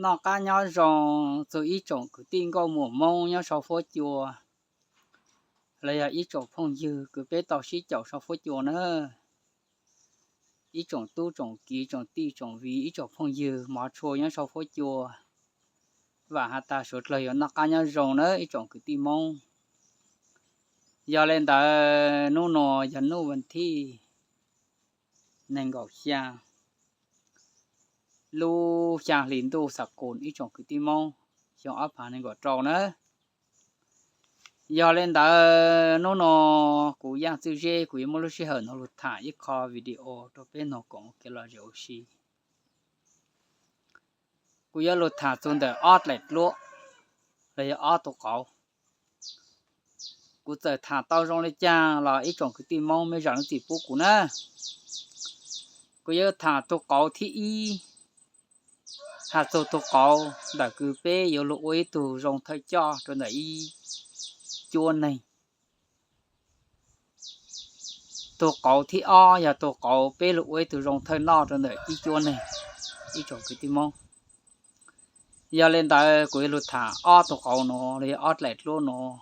Noj qab nyob zoo txog ib tsoom kwv tij nkauj muam Hmoob nyob sau fuab cua, los yog ib tsoom phooj ywg kws peb tau sib caum sau fuab cua na. Ib tsoom tub tsoom kiv tsoom tij tsoom viv ib tsoom phooj ywg mov tshua nyob sau fuab cua, vam has tas suav dlawg yuav noj qab nyob zoo na ib tsoom kwv tij Hmoob. Yog le ntawd hnub nuav yog hnub vas thib nees nkaum xyaa lub xyaa hli ntuj xav qus ib tsoom kwv tij Hmoob, xyoo ob phav nees nkaum rau na. Yog le ntawd hnub nuav kuv Yaaj Txwj Zeb kuv yuav muab lub sij hawm nuav lug tham ib qho video rau peb noog koom ua kev lom zem ua si. Kuv yuav lug tham txug ntawm ob dlaim dluab los yog ob tug qauv. Kuv txawm tham tau zoo le caag los ib tsoom kwv tij Hmoob mej zam lub txim pub kuv na. Kuv yuav tham tug qauv thib ib, has txug tug qauv ntawm kws peb yuav lug ua ib tug zoo thawj coj rau ntawm ib cuab neeg. Tug qauv thib ob yog tug qauv peb lug ua ib tug zoo thawj noj rau ntawm ib cuab neeg, ib tsoom kwv tij Hmoob. Yog le ntawd kuv yuav lug tham ob tug qauv nuav los yog ob dlaim dluab nuav.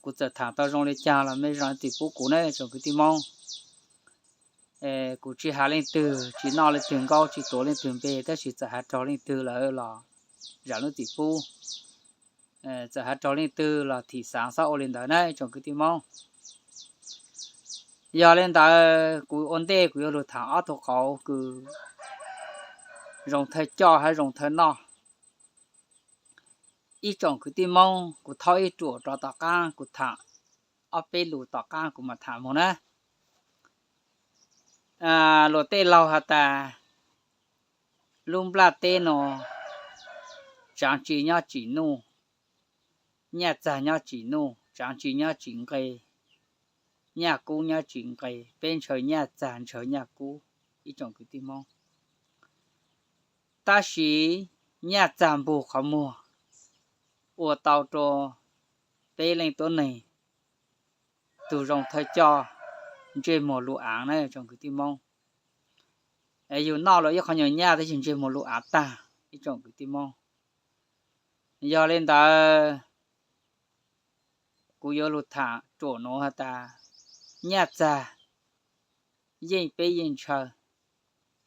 Kuv txawm tham tau zoo le caag los mej zam lub txim pub kuv na tsoom kwv tij Hmoob. Kuv tsis has leej twg, tsis noj leej twg nkaub, tsis tuav leej twg npe, tab sis txawm has raug leej twg lawm los zam lub txim pub. Txawm has raug leej twg los thim xaav xob ua le ntawd na tsoom kwv tij Hmoob. Yog le ntawd kuv ua ntej kuv yuav lug tham ob tug qauv kws zoo thawj coj hab zoo thawj noj. Ib tsoom kwv tij Hmoob, kuv thaub ib ruam rov tom qaab kuv tham ob peb lus tom qaab kuv mam tham moog na. Luag tej laug has tas lub nplaj teb nuav tsaav tsi nyob tsim nuj, nyaj txag nyob tsim nuj, tsaav tsi nyob tsim nqe, nyaj kub nyob tsim nqe, peb ntshaw nyaj txag ntshaw nyaj kub ib tsoom kwv tij Hmoob. Tab sis nyaj txag npug qhov muag ua tau rua peb leej tuab neeg tug zoo thawj coj ntsej muag lug aav na tsoom kwv tij Hmoob. Yug noj lug ib qho nyuag nyaj tab sis ntsej muag lug aav tag ib tsoom kwv tij Hmoob. Yog le ntawd kuv yuav lug tham ruam nuav has tas nyaj txag yeej peb yeej ntshaw,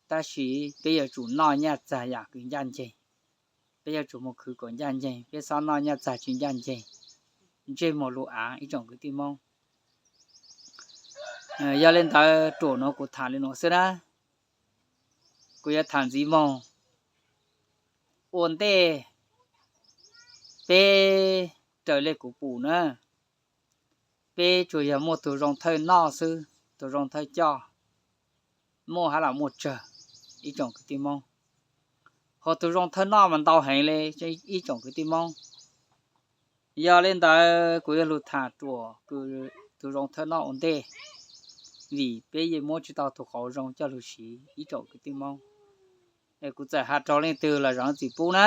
tab sis peb yuav tsum noj nyaj txag yam kws ncaj nceeg. Peb yuav tsum moog khwv kuas ncaj nceeg, peb xob noj nyaj txag tsi ncaj nceeg, ntsej muag lug aav ib tsoom kwv tij Hmoob. Yog le ntawd ruam nuav kuv tham le nuav xwb na. Kuv yuav tham ntxiv moog. Ua ntej peb raws le kuv pum na, peb tsuas yog muaj tug zoo thawj noj xwb, tug zoo thawj coj muaj hab los muaj tsawg ib tsoom kwv tij Hmoob. Ho tug zoo thawj noj mas ntau heev le ib tsoom kwv tij Hmoob. Yog le ntawd kuv yuav lug tham ruam kws tug zoo thawj noj ua ntej, vim peb yeej muab tsi tau tug qauv zoo coj lug siv ib tsoom kwv tij Hmoob. Es kuv txawm has raug leej twg los zam lub txim pub na.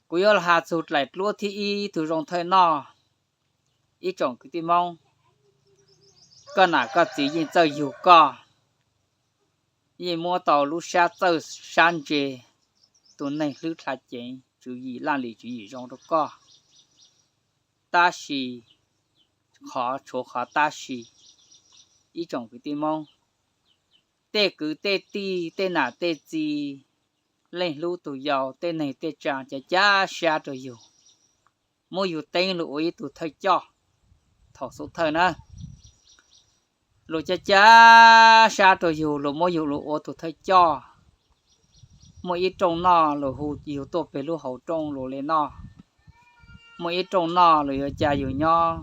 Kuv yuav has txug dlaim dluab thib ib tug zoo thawj noj ib tsoom kwv tij Hmoob. Koj nam koj txiv yeej txawj yug koj, yeej muab tau lub sab txawj sab ntse, tus neeg hlwb dlha ceev, tswv yim laj lim tswv yim zoo rau koj. Tab sis qhov tshuav qhov tab sis ib tsoom kwv tij Hmoob, tej kwv tej tij, tej nam tej txiv, leej hlub tus yau, tej neeg tej tsaa ca ca sab rau yug, muab yug teeb lug ua ib tug thawj coj thaum xub thawj na. Luag ca ca sab rau yug, luag muab yug lug ua tug thawj coj. Muaj ib rooj noj luag hu yug tuaj peg lub hauv rooj luag le noj. Muaj ib rooj noj luag yuav ca yug nyob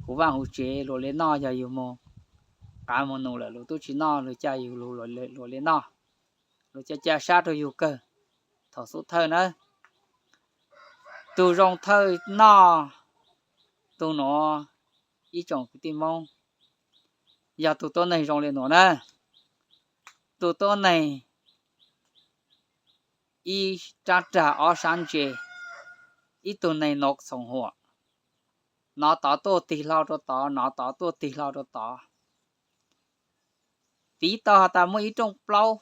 huv vaaj huv tsev luag le noj, yog yug moog qav moog num lawm luag tub tsi noj luag ca yug lug luag le noj. Luag ca ca sab rau yug kawg thaum xub thawj na. Tug zoo thawj noj, tug nuav ib tsoom kwv tij Hmoob, yog tug tuab neeg zoo le nuav na. Tug tuab neeg ib raab rag ob sab ntse, ib tug neeg nov txhoom huam, nov tod tuaj tig hlo rau tod, nov tod tuaj tig hlo rau tod. Piv tau has tas muaj ib rooj plaub,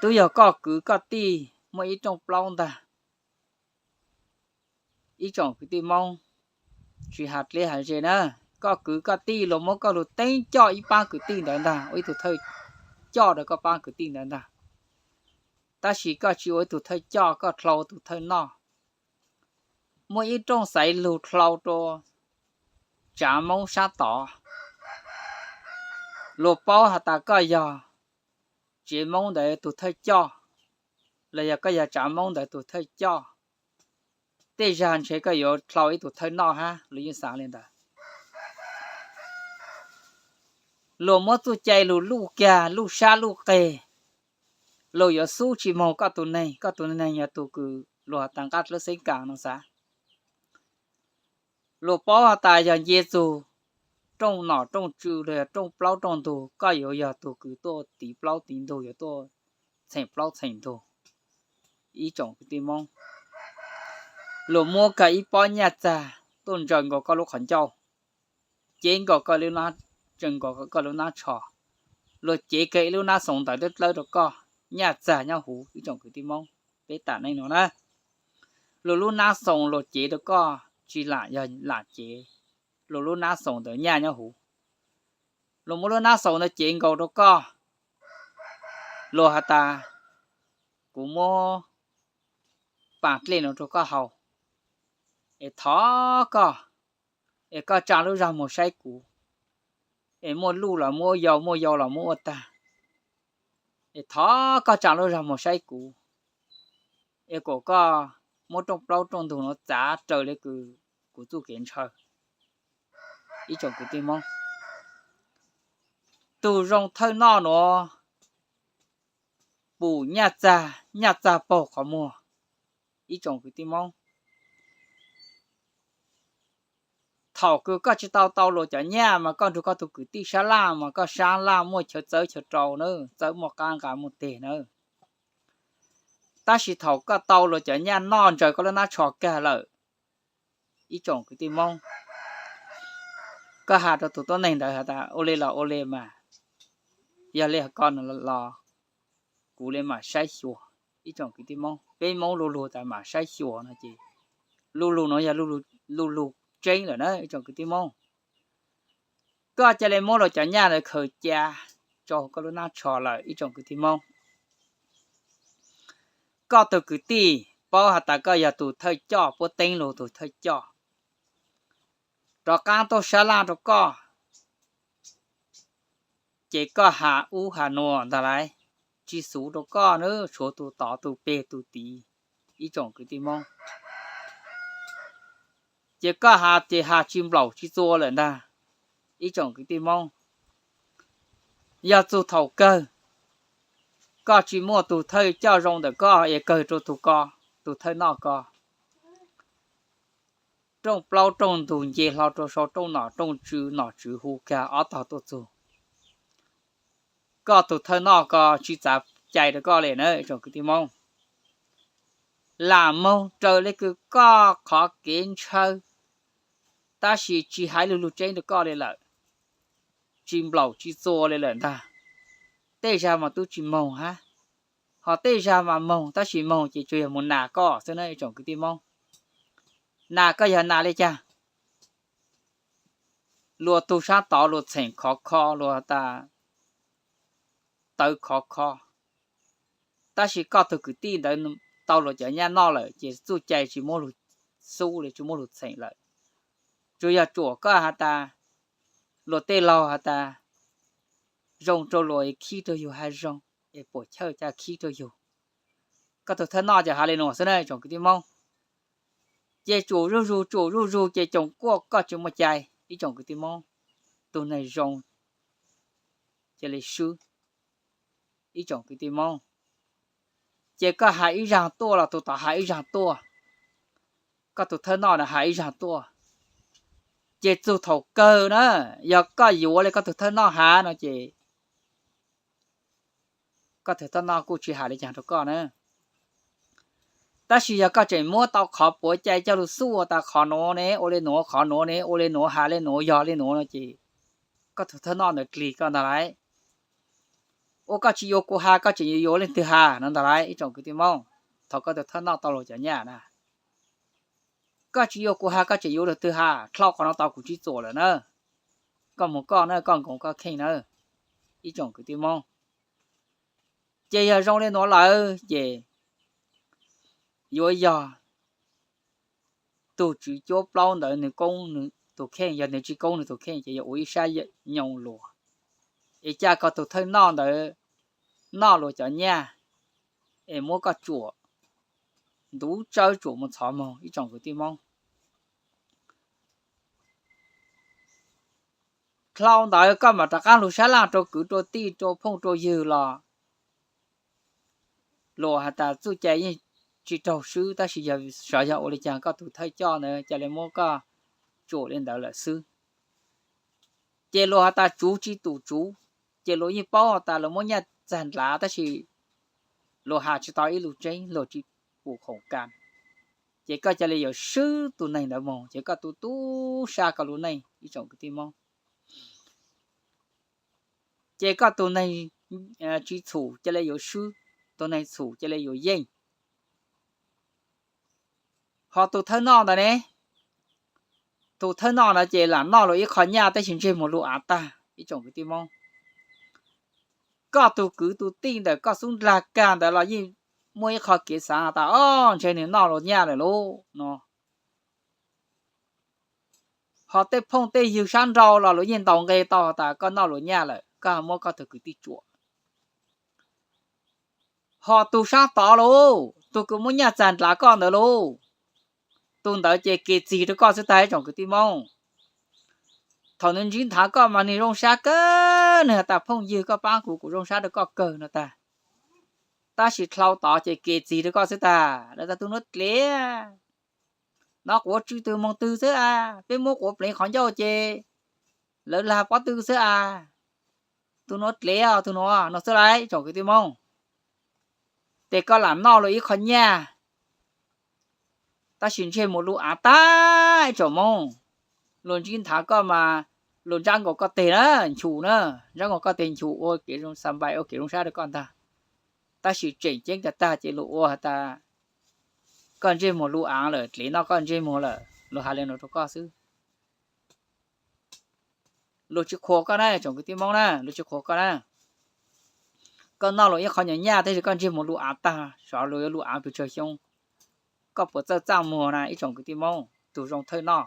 Twb yog koj kwv koj tij muaj ib rooj plaub ntag. Ib tsoom kwv tij Hmoob, tsis has dleb has ze na, koj kwv koj tij los muab koj lug teeb coj ib paab kwv tij ntawd ntag, ua ib tug thawj coj rau koj paab kwv tij ntawd ntag. Tab sis koj tsis ua ib tug thawj coj, koj dlhau ua tus thawj noj. Muaj ib rooj xaiv lug dlhau rau tsav Moob sab tod, luag paub has tas koj yog tsev Moob ntawd tus thawj coj, los yog koj yog tsav Moob ntawd tus thawj coj, tej zag ntshe koj yuav dlhau ib tug thawj noj hab, luag yeej xaav li ntawd. Luag muab txuj cai lug luj kag luj sab luj qeg, luag yuav xub tsis moog koj tus neeg, koj tus neeg yog tus kws luag has tas nqaj dlawb xeeb kas no xav. Luag paub has tas yog nce txug rooj nom rooj tswv los yog rooj plaub rooj ntug, koj yuav yog tus kws tuaj tiv plaub tiv ntug, yuav tuaj txheem plaub txheem ntug. Ib tsoom kwv tij Moob, luag muab kag ib pob nyaj txag tuaj ntsaws nkaus koj lub qhov ncauj, cev nkaus koj, ntsaws nkaus koj lub nab tsho, luag cev kag ib lub nab xoos ntawv dlawb dlawb rau koj, nyaj txag nyob huv. Ib tsoom kwv tij Moob, peb tam neej nuav na, luag lub nab xoos luag cev rau koj tsis lam yog lam cev, luag lub nab xoos ntawd nyaj nyob huv. Luag muab lub nab xoos ntawd cev nkaus rau koj, luag has tas, kuv muab paas dlej no rau koj haus, es thov koj, es koj tsaa lub zog moog saib kuv, es muaj luj los muab yau, muaj yau los muab ua tag, es thov koj tsaa lub zog moog saib kuv, es kom koj muab rooj plaub rooj ntug nuav txav raws li kws kuv txuj kev ntshaw. Ib tsoom kwv tij Moob, tug zoo thawj noj nuav pum nyaj txag, nyaj txag paug qhov muag. Ib tsoom kwv tij Moob, thaum kws koj tsis tau tau luag cov nyaj mas koj nrug koj tug kwv tij sab laj mas koj sab laj muaj chaw txawb chaw rau na, txawb muaj qab nqa muaj teg na. Tab sis thaum koj tau luag cov nyaj noj ntsaws koj lub nab tsho kag lawm, ib tsoom kwv tij Moob, koj has rau tus tuab neeg ntawd has tas ua li los ua li mas, yog li ko los kuv li mam saib xyuas. Ib tsoom kwv tij Moob, peb Moob lu lug tas mam saib xyuas no ces lu lug nuav yog lu lug tseeb lawm na ib tsoom kwv tij Moob. Koj ca le muab luag cov nyaj ntawd khaws ca rau koj lub nab tsho lawm ib tsoom kwv tij Moob. Koj tug kwv tij paub has tas koj yog tus thawj coj, puab teeb lug tus thawj coj, rov qaab tuaj sab laj rau koj, ces koj has ub has nuav ntag lauj, tsis xuv rau koj na, tshuav tus tod tus peg tus tid, ib tsoom kwv tij Moob. Ces koj has ces has tsis nplaum tsis txua lawm ntag, ib tsoom kwv tij Moob. Yog txug thaum kawg koj tsis muaj tus thawj coj zoo ntawm koj es kawg rau tus ko, tus thawj noj ko, rooj plaub rooj ntug nce hlo rau sau rooj nom rooj tswv, nom tswv hu kag ob tog tuaj txug, koj tus thawj noj ko tsis txav cai rau koj li na ib tsoom kwv tij Moob. Lam moog raws li kws koj qhov kev ntshaw, tab sis tsis hais lug lug tseeb rau koj li lawm, tsis nplaum tsis txua li lawm ntag. Tej zag mas tub tsis moog hab, ho tej zag mas moog tab sis moog ces tsuas yog mus nas koj xwb na ib tsoom kwv tij Moob. Nas koj yog nas li cas? Luag tug sab tod luag txheem khov kho, luag tas tawv khov kho, tab sis koj tug kwv tij ntawd tau luag cov nyaj noj lawm ces txuj cai tsis muab lug xub li, tsis muab lug txheem lawm. Tsuas yog tsuam koj has tas, luag tej laug has tas, zoo rau luag es khib rau yug hab zoo, es puam chawj ca khib rau yug. Koj tug thawj noj ces has li nuav xwb na ib tsoom kwv tij Moob. Ces tsuam zuj zug, tsuam zuj zug ces coom kuaj koj tsis muaj cai ib tsoom kwv tij Moob. Tug neeg zoo cia li swb ib tsoom kwv tij Moob. Ces koj has ib zag tuaj los tug tod has ib zag tuaj, koj tug thawj noj na has ib zag tuaj. Ces txug thaum kawg na, yog koj yuav li koj tug thawj noj has no ces koj tug thawj noj kuj tsis has li cas rau koj na. Tab sis yog koj tseem muab tau qhov puav cai coj lug xub tas qhov nuav ne ua li nuav, qhov nuav ne ua li nuav, has li nuav, yog li nuav no ces koj tug thawj noj ntawd dlig koj ntag lauj. Ua koj tsis yuav kuv has koj tseem yuav yuav leej twg has no ntag lauj ib tsoom kwv tij Hmoob? Thaum koj tus thawj noj tau luag cov nyaj na, koj tsis yuav kuv has koj tseem yuav leej twg has? Dlhau qhov no tau kuv tsis txuam lawm na. Koj mus koj na, koj nkoos koj kheej na ib tsoom kwv tij Hmoob. Ces yog zoo li nuav lawm ces yuav yog tug tswv cuab plaub ntawd nws koob nws tus kheej, yog nws tsis koob nws tus kheej ces yuav ua ib sab nyoos luag, es ca koj tus thawj noj ntawd noj luag cov nyaj es muab koj tsuam ntuv tsawb tsuam mus txhov moog ib tsoom kwv tij Hmoob. Dlhau ntawd koj mam rov qaab lug sab laj rau kwv rau tij rau phooj rau ywg los luag has tas txuj cai yeej tsis raug swb, tab sis yog sav yog ua li cas koj tus thawj coj ntawd ca le muab koj tsuam li ntawd lawm xwb. Ces luag has tas tsuv tsis tum tsuv, ces luag yeej paub has tas luag muab nyaj txag ndlav tab sis luag has tsis tau ib lus tseeb, luag tsis pum khoom kas, ces koj ca le yuav swb tus neeg ntawd moog ces koj tu tu sab koj lub neej ib tsoom kwv tij Hmoob. Ces koj tus neeg tsis txhum ca le yuav swb, tus neeg txhum ca le yuav yeej. Ho tus thawj noj ntawd ne, tus thawj noj ntawd ces lam noj luag ib qho nyaj tab sis ntsej muag lug av tag ib tsoom kwv tij Hmoob. Koj tus kwv tus tij ntawm koj xub ndlag kag ntawd los yeej muaj ib qho kev xaav tas o ntshe nws noj luag nyaj lawm lauj no. Ho tej phooj tej ywg sab nrau los luag yeej ntaus nqe tau tas koj noj luag nyaj lawm, koj ho muab koj tus kwv tij tsuam. Ho tus sab tod lauj, tus kws muab nyaj txag ndlav koj ntawd lauj, tus ntawd ces kev txig rau koj xwb tag ib tsoom kwv tij Hmoob. Thaum nws ntsib nthav koj mas nws zoo sab kawg, nws has tas phooj ywg koj paab kuv, kuv zoo sab rau koj kawg no tag. Tab sis dlhau tod ces kev txig rau koj xwb tag, lawv tas tus nuav dlev no, quav tsw twg moog twg xwb a, peb muab quav pleev qhov ncauj ces lawv lag pob tw xwb a, tus nuav dlev os tus nuav no xwb lauj ib tsoom kwv tij Hmoob. Ces koj lam noj luag ib qho nyaj tab sis ntsej muag lug av tag ib tsoom Hmoob. Luag ntsib nthav koj mas luag ntsab nkaus koj teg na, nchus na, ntsab nkaus koj teg nchus ua kev zoo xab npais ua kev zoo sab rau koj ntag. Tab sis tseem ceeb tag tag ces luag ua has tas koj ntsej muag lug av lawm, dlev noj koj ntsej muag lawm, luag has li no rau koj xwb. Luag tsis qhuas koj na tsoom kwv tij Hmoob na, luag tsis qhuas koj na. Koj noj luag ib qho nyuag nyaj tab sis koj ntsej muag lug av tag, sov luag yuav lug av pes tsawg xyoo. Koj puas txawj txaj muag na ib tsoom kwv tij Hmoob, tus zoo thawj noj?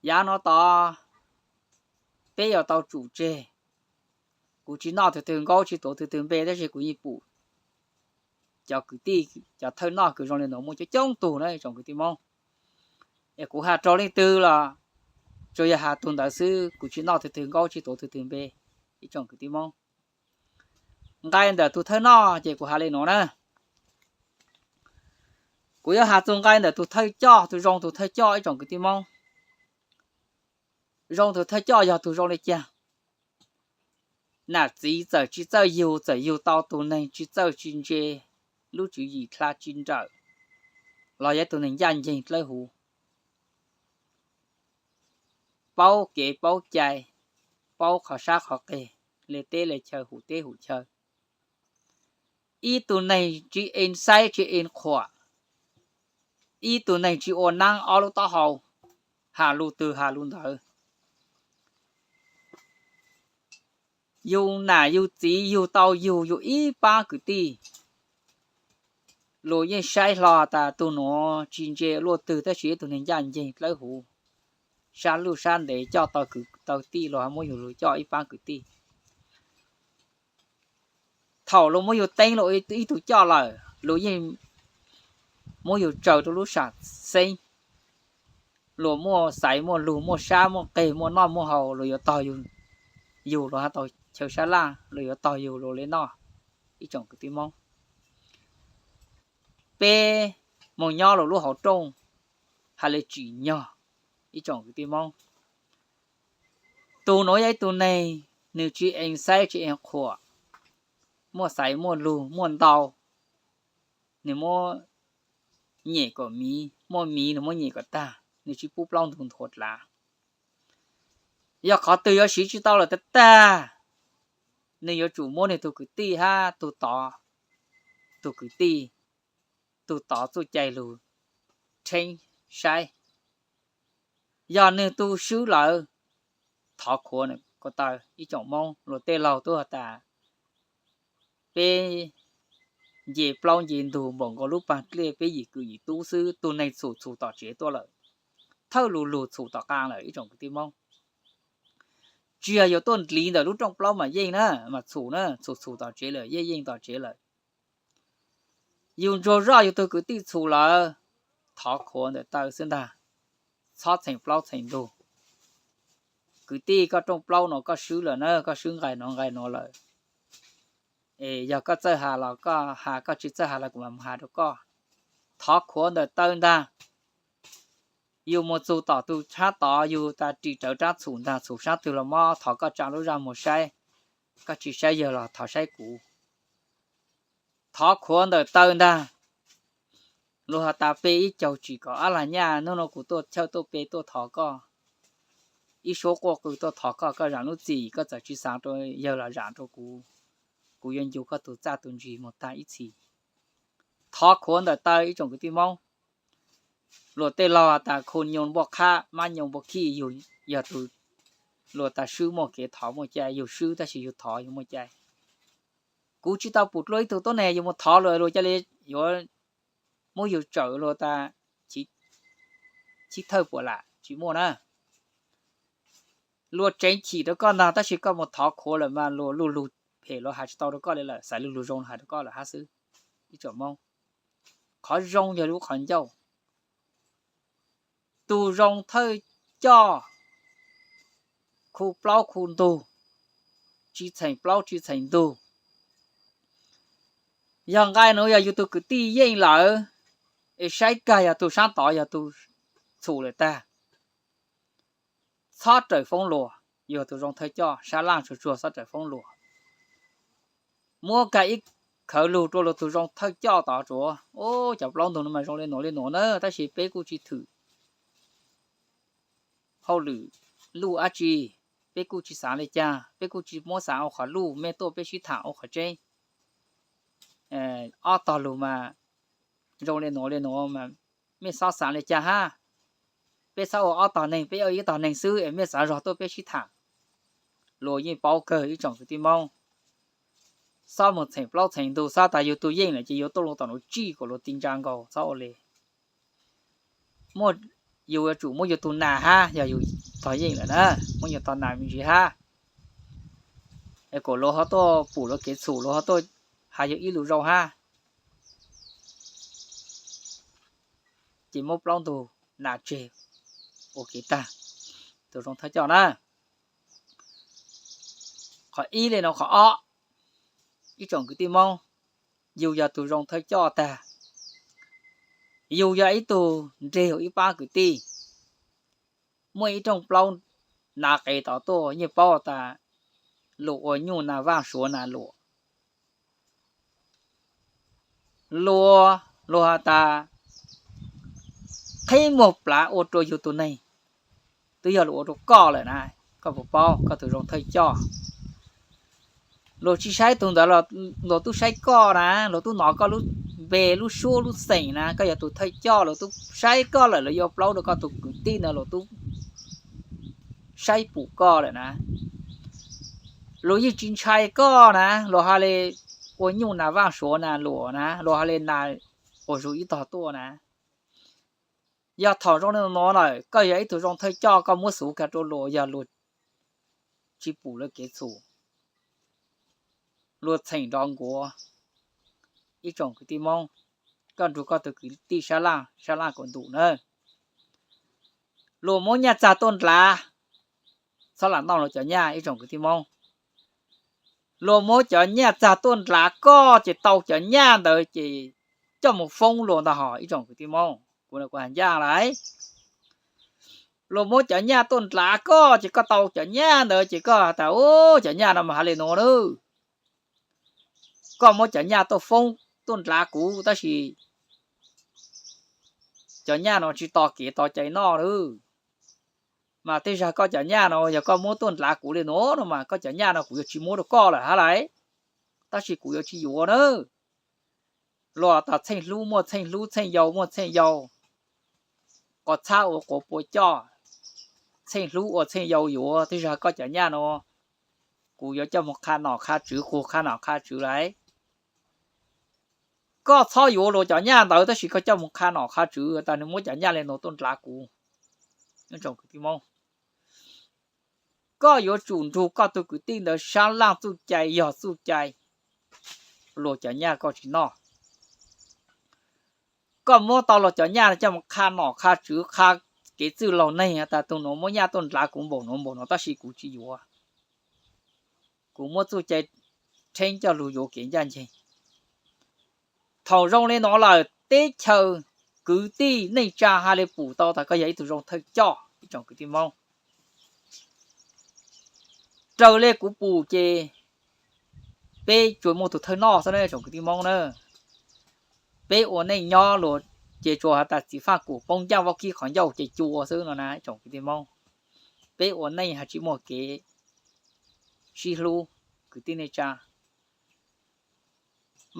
Yav no tod peb yuav tau tsum tseg. Kuv tsis noj twg twg nkaub tsis tuav twg twg npe tab sis kuv yeej pum cov kwv tij, cov thawj noj kws zoo li no muaj coob coob tug na tsoom kwv tij Hmoob. Es kuv has rau leej twg los tsuas yog has tus ntawd xwb, kuv tsis noj twg twg nkaub tsis tuav twg twg npe ib tsoom kwv tij Hmoob. Nqai ntawm tus thawj noj ces kuv has li no na. Kuv yuav has txug nqai ntawm tus thawj coj, tus zoo tus thawj coj ib tsoom kwv tij Hmoob. Zoo tus thawj coj yog tus zoo li cas? Nam txiv txawm tsis txawj yug, txawm yug tau tus neeg tsis txawj tsis ntse, lub tswv yim dlha tsis nrawm, los yog tus neeg ncaj nceeg dlawb huv, paub kev paub cai, paub qhov sab qhov qeg, le teb le chaw, hum teb hum chaw. Ib tug neeg tsis en xaib tsis en qhuam, ib tug neeg tsis ua naab ob lub taub hau, has lug twg has lug ntawd. Yug nam yug txiv yug tau yug, yug ib paab kwv tij, luag yeej saib hlo tas tug nuav tsis ntse luaj twg tab sis ib tug neeg ncaj nceeg dlawb huv, sab luj sab ntev coj tau kwv tau tij, luag ho muab yug lug coj ib paab kwv tij. Thaum luag muab yug teeb luag ib tug coj lawm, luag yeej muab yug tsaws rau lub sam xeeb. Luag muaj xaiv muaj lug, muaj sab muaj qeg, muaj noj muaj haus, luag yuav tog yug, yug luag has tau chaw sab laj, luag yuav tog yug luag le noj ib tsoom kwv tij Moob. Peb moog nyob luag lub hauv rooj has le tsim nyog ib tsoom kwv tij Moob. Tug nuav yog ib tug neeg nwg tsis eev xaib tsis eev qhuam, muaj xaiv muaj lug muaj ntau, nwg muab nyem kom miv, muaj miv nwg muab nyem kom tag, nwg tsis pub plaub ntug nthuav dlav. Yog qhov twg yuav siv tsis tau lawm tag tag, nws yuav tsum muab nws tus kwv tij hab tug tod, tug kwv tij, tug tod txuj cai lug rheeb saib. Yog nwg tug swb lawm, thov qhuav ntawm ko taw. Ib tsoom Moob luag tej laug tub has tas, peb nce plaub nce ntug npaum nkaus lub paag dlej, peb yim kwv yim tub xwb, tug neeg txhum txhum tom tsev tuaj lawm, thawj lug lug txhum tom qaa lawm ib tsoom kwv tij Moob. Tsis yog yus tuaj ndliv ntawm lub rooj plaub mas yeej na, mas txhum na, txhum txhum tom tsev lawm, yeej yeej tom tsev lawm. Yus ntsuag zoj yus tug kwv tij txhum lawm, thov qhuav ntawm taw xwb ntag, txhob txheem plaub txheem ntug. Kwv tij, koj rooj plaub no koj swb lawm na, koj swb nqai no nqai no lawm. Es yog koj txawj has los koj has, koj tsis txawj has los kuv mam mus has rau koj. Thov qhuav ntawm taw ntag. Yus mus txug tom tus sab tod, yus tas ris rawv rab txhum ntag, txhum sab twg los mob, thov koj tsa lub zaj mus saib. Koj tsis saib yawg los thov saib kuv. Thov qhuav ntawm taw ntag. Luag has tas pe ib caug tsim kom ab lag nyaj, hnub no kuv tuaj chawj tuaj pe tuaj thov koj. Ib suab quaj qw tuaj thov koj, koj zaam lub txim, koj txawm tsis xaav rau yawg los zaam rau kuv. Kuv yuav ncu koj tus txaj tus ntsis mus taag ib txhis. Thov qhuav ntawm taw ib tsoom kwv tij Moob. Luag tej laug has tas khu nyoos npua qhab, mab nyoos npua khij, yug yog tus, luag tas swb muaj kev thov muaj cai, yug swb tab sis yug thov yug muaj cai. Kuv tsis tau pum dlua ib tug tuab neeg yug mus thov luag, luag ca le yuav muab yug tsawm luag tas chib thawj puas lam tsis muaj na. Luag tseev chim rau koj ntag, tab sis koj mus thov qhuav lawm mas luag luj lug phem, luag has tsis tau rau koj li lawm, xaiv luj lug zoo has rau koj lawm hab xwb. Ib tsoom Moob, qhov zoo yog lub qhov ncauj. Tus zoo thawj coj khu plaub khu ntug, tsis txheem plaub tsis txheem ntug. Yog nqai nuav yog yus tug kwv tij yeej lawm, es saib kag yog tug sab tod yog tug txhum lawm tag, txhob rawm foob luag. Yog tus zoo thawj coj sab laj tsuag tsuag txhob rawm foob luag. Muab kag ib khawv lug rua luag tug zoo thawj coj tod tsuav, ub, cov plaub ntug no mas zoo le nuav le nuav na, tab sis peb kuj tsis thwm hauj lwm luj dab tsi, peb kuj tsis xaav le caag, peb kuj tsis muab xaav ua qhov luj, mej tuaj peb sib tham ua qhov tseeb. Ob tog lug mas zoo le nuav le nuav mas mej xob xaav le caag hab. Peb xob ua ob tog neeg, peb ua ib tog neeg xwb es mej xaav zog tuaj peb sib tham. Luag yeej paub kawg ib tsoom kwv tij Moob. Xob mus txheem plaub txheem ntug, xob tas yug tug yeej lawm ces yuav tuaj lug tom nuav tsij kuas luag ti ntsa nkaus, txhob ua le. Muaj, yug yuav tsum muab yug tug nas hab, yog yug tog yeej lawm na, muab yug tog nas me ntsis hab, es kuas luag ho tuaj pum luag kev txhum, luag ho tuaj has yug ib lus zoo hab. Ces muab plaub ntug nas tseg ua kev tag. Tus zoo thawj coj na. Qhov ib le nuav, qhov ob, ib tsoom kwv tij Moob, yug yog tus zoo thawj coj tag, yug yog ib tug nreg yug ib pab kwv tij, muaj ib rooj plaub nav qev tod tuaj, yeej paub tas luag ua nyuj nas vaj suav nas luam. Luag, luag has tas qheb muag plav ua rua yug tug neeg, twb yog luag ua rua koj lawm na, koj puas paub, koj tus zoo thawj coj. Luag tsis saib tug ntawd, luag tub saib koj na, luag tub nov koj lub npe lub suab lub xeem na, koj yog tus thawj coj, luag tub saib koj lawm, luag yuav plaub rua koj tus kwv tij na, luag tub saib pum koj lawm na. Luag yeej tsis ntshai koj na, luag has le ua nyuj nas vaj suav nas luam na, luag has le nas quas zug ib tog tuaj na. Yog thaum zoo le nuav lawm, koj yog ib tug zoo thawj coj, koj muab xuv kag rua luag, yog luag tsis pum luag kev txhum, luag txheem nrov nkuav. Ib tsoom kwv tij Moob, koj nrug koj tus kwv tij sab laj, sab laj kuas ntum na. Luag muab nyaj txag tuaj ndlav, txhob lam noj luag cov nyaj ib tsoom kwv tij Moob. Luag muab cov nyaj txag tuaj ndlav koj ces tau cov nyaj ntawd ces coj mus foob luag ntag hos ib tsoom kwv tij Moob. Kuv, kuv has ncaj lais. Luag muab cov nyaj tuaj ndlav koj ces koj tau cov nyaj ntawd ces koj has tas, ub, cov nyaj no mas has le nuav na. Koj muab cov nyaj tuaj foob tuaj ndlav kuv tab sis cov nyaj no tsis tos kev tos cai noj na. Mas tej zag koj cov nyaj no yog koj muab tuaj nrhav kuv li no no mas koj cov nyaj no kuv yuav tsis muab rau koj lawm hab lais. Tab sis kuv yuav tsis yuav na. Luag tas txheej hlub muaj txheej hlub, txheej yau muaj txheej yau. Quav txhab ua quav pua coj, txheej hlub ua txheej yau yuav. Tej zag koj cov nyaj no kuv yuav coj mus qha nom qha tswv, qus qha nom qha tswv lais. Koj txhob yuav luag cov nyaj ntawd tab sis koj coj mus qha nom qha tswv tas nws muab cov nyaj li no tuaj nrhav kuv. Koj yuav tsum nrug koj tug kwv tij ntawd sab laj txuj cai yog txuj cai. Luag cov nyaj koj tsis noj. Koj muab tau luag cov nyaj coj mus qha nom qha tswv, qha kev txwj laug neeg tas tug nuav muab nyaj tuaj nrhav kuv npaum nuav npaum nuav tab sis kuv tsis yuav. Kuv muab txuj cai rheeb coj lug yuav kev ncaj nceeg. Thaum zoo li no lawm teb chaws kwv tij neej tsa ha li pum tau tas koj yog ib tug zoo thawj coj ib tsoom kwv tij Moob. Raws li kuv pum ces peb tsuas muaj tug thawj noj xwb na tsoom kwv tij Moob na. Peb ua neej nyob luag ces tsuas has tas txiv faj kum poob ncaaj vaub kib qhov ncauj ces cua xwb no na tsoom kwv tij Moob. Peb ua neej has tsis muaj kev sib hlub kwv tij neej tsa.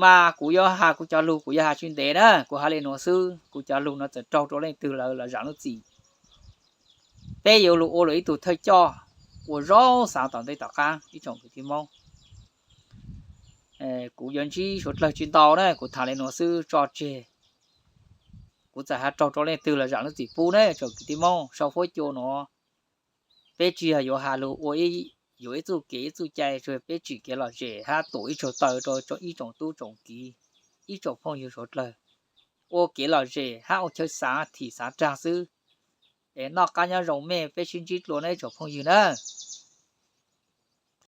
Mas kuv yuav has kuv cov lug kuv yuav has tsis ntev na, kuv has li nuav xwb, kuv cov lug no txawm raug rua leej twg lawm los zaam lub txim. Peb yuav lug ua luag ib tug thawj coj ua zoo xaav tom ntej tom qaab ib tsoom kwv tij Moob. Kuv yuav ntsib suav dlawg tsis ntau na, kuv tham li nuav xwb tso tseg. Kuv txawm has raug rua leej twg los zaam lub txim pub na tsoom kwv tij Moob. Sau fuab cua nuav peb tsis yog yuav has lug ua yuav ib txuj kev ib txuj cai, tsuas peb tsim kev lom zem hab tuam ib tsaug taw rua ib tsoom tub tsoom kiv, ib tsoom phooj ywg suav dlawg, ua kev lom zem hab ua chaw xaav thim xaav rag xwb. Es noj qab nyob zoo mej, peb sib ntsib dlua na ib tsoom phooj ywg na.